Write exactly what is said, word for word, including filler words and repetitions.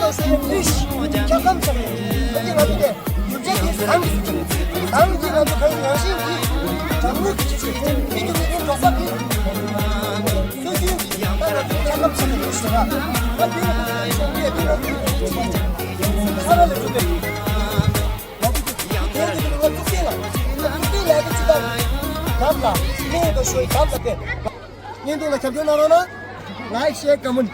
དང་ཤེས་ཡོན་ནུས་ཤིག་ཁྱབ་ཁམས་ཆགས་ཡོད། ད་གིན་ང་ཚོ་དེ་རྒྱུ་ཆ་དེ་ཟང་གི་ཟང་གི་ང་ཚོ་གང་ཡང་ཤེས་ཀྱི་དྲང་མོས་ཀྱི་ཆེད་དུ་མི་རྒྱུ་མི་རྒྱུ་འགྲོ་ས་གི་སྲོལ་རྒྱུན་གྱི་ཡང་ཁྱབ་ཁམས་ཆགས་ཡོད་ཟེར་བ། ང་དེ་ནི་ཁ་ར་ལ་གྲུབ་པའི། བརྙན་ཐུང་ལ་ཁྱབ་སྐྱོར་གནང་རོགས་གནང་། Like, share, comment.